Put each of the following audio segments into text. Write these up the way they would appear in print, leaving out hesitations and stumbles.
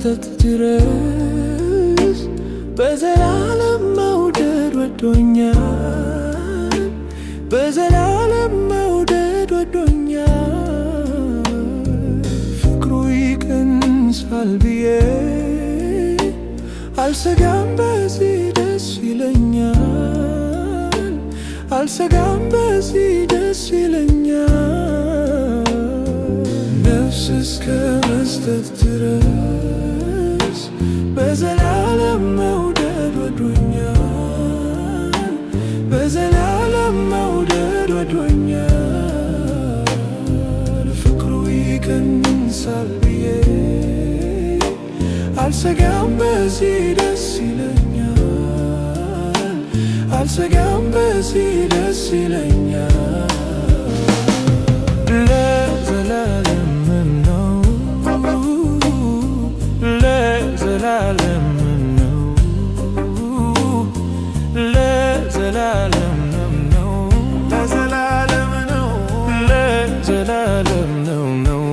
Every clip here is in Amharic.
መስጠት ድረስ በዘላለም መውደድ ወዶኛል፣ በዘላለም መውደድ ወዶኛል። ፍቅሩ ይቀንሳል ብዬ አልሰጋም፣ በዚህ ደስ ይለኛል። አልሰጋም፣ በዚህ ደስ ይለኛል። ነፍስ እስከ መስጠት ድረስ በዘላለም መውደድ ወዶኛል፣ በዘላለም መውደድ ወዶኛል። ፍቅሩ ይቀንሳል ብዬ አልሰጋም፣ በዚህ ደስ ይለኛል። አልሰጋም፣ በዚህ ደስ ይለኛል። ለዘላለም ነው፣ ለዘላለም ነው፣ ለዘላለም ነው፣ ለዘላለም ነው፣ ለዘላለም ነው ነው።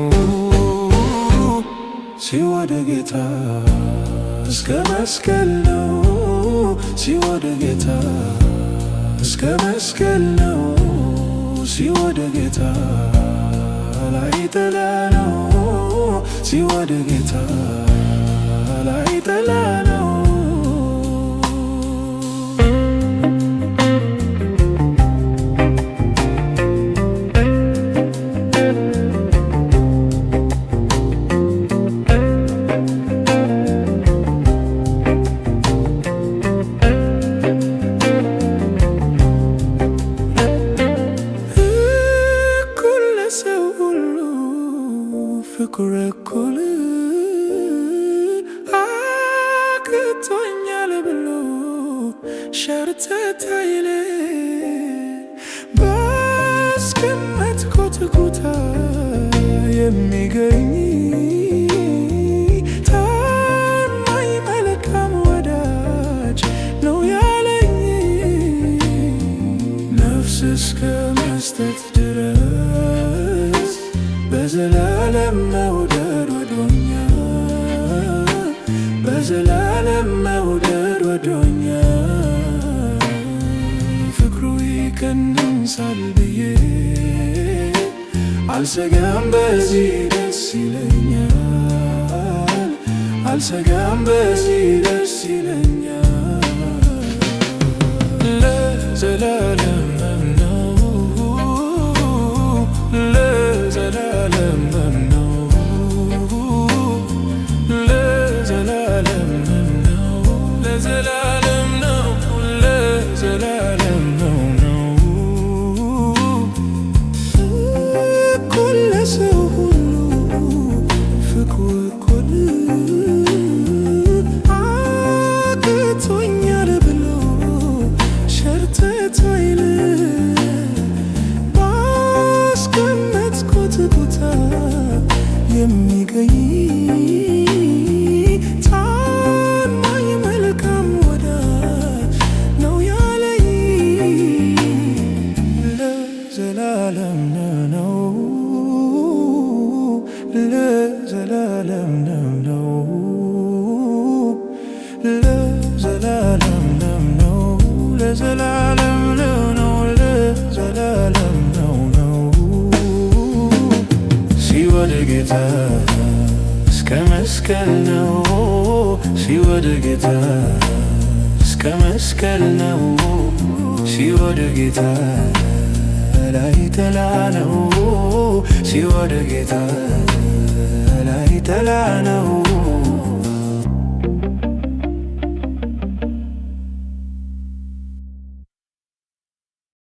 ሲወድ ጌታ እስከ መስቀል ነው፣ ሲወድ ጌታ እስከ መስቀል ነው፣ ሲወድ ጌታ ላይ ጥላ ነው፣ ሲወድ ጌታ ላይ ጥላ ነው። እኩል ለሰው ሁሉ ፍቅር እኩል አቅቶኛል ብሎ ሸርተት አይል፣ ባስቀመጥኩት ቦታ የሚገኝ ታማኝ መልካም ወዳጅ ነው ያለኝ። ነፍስ እስከ መስጠት ድረስ በዘላለም መውደድ ወዶኛል፣ በዘላለም መውደድ ወዶኛል። ፍቅሩ ይቀንሳል ብዬ አልሰጋም፣ በዚህ ደስ ይለኛል። አልሰጋም፣ በዚህ ደስ ይለኛል። ለዘላለም ነው፣ ለዘላለም ነው፣ ለዘላለም ነው፣ ለዘላለም ነው፣ ለዘላለም ነው ነው። እኩል ለሰው ሁሉ ፍቅሩ እኩል አቅቶኛል ብሎ ሸርተት አይል፣ ባስቀመጥኩት ቦታ የሚገኝ ታማኝ መልካም ወዳጅ ነው ያለኝ። ለዘላለም ነው፣ ለዘላለም ነው፣ ለዘላለም ነው፣ ለዘላለም ነው፣ ለዘላለም ነው ነው። ሲወድ ጌታ እስከ መስቀል ነው፣ ሲወድ ጌታ እስከ መስቀል ነው፣ ሲወድ ጌታ ላይ ተላ ነው፣ ሲወድ ጌታ ላይ ተላ ነው።